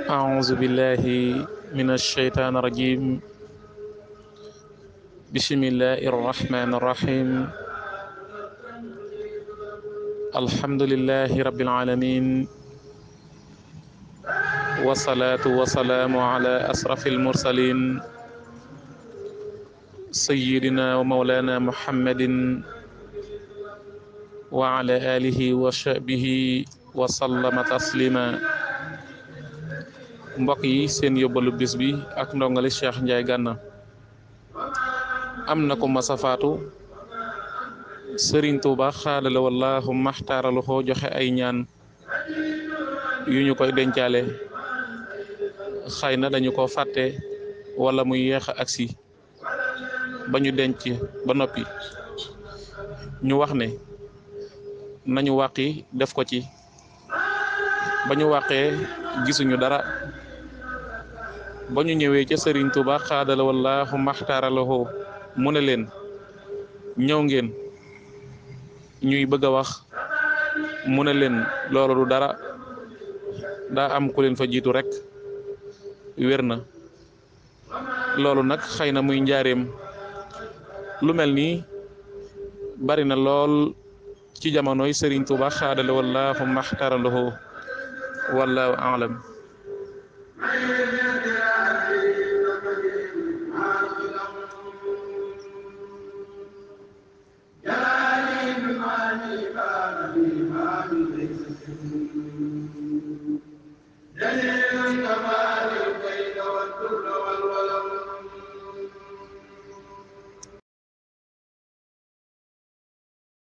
أعوذ بالله من الشيطان الرجيم بسم الله الرحمن الرحيم الحمد لله رب العالمين والصلاة والسلام على أشرف المرسلين سيدنا ومولانا محمد وعلى آله وصحبه وسلم تسليما mbokk yi seen yóbbalu bis bi ak ndongali Cheikh Ndiaye Gana am na ko masa faatu Serigne Touba xaadala wallahu maxtaaralu xoo joxe ay ñaan yu ñu koy dencaale xëy na dañu ko fàtte wala muy yéex a agsi ba ñu denc ba noppi ñu wax ne nañu wàqi def ko ci ba ñu wàqee gisuñu dara ba ñu ñëwee ca Serigne Touba xaadala wallahu maxtaaralahu mu ne leen ñëw ngeen ñuy bëgg a wax mu ne leen loolu du dara daa am ku leen fa jiitu rek wér na loolu nag xëy na muy njaareem lu mel nii bari na lool ci jamonoy Serigne Touba xaadala wallahu maxtaaralahu wallahu aalam دليل كما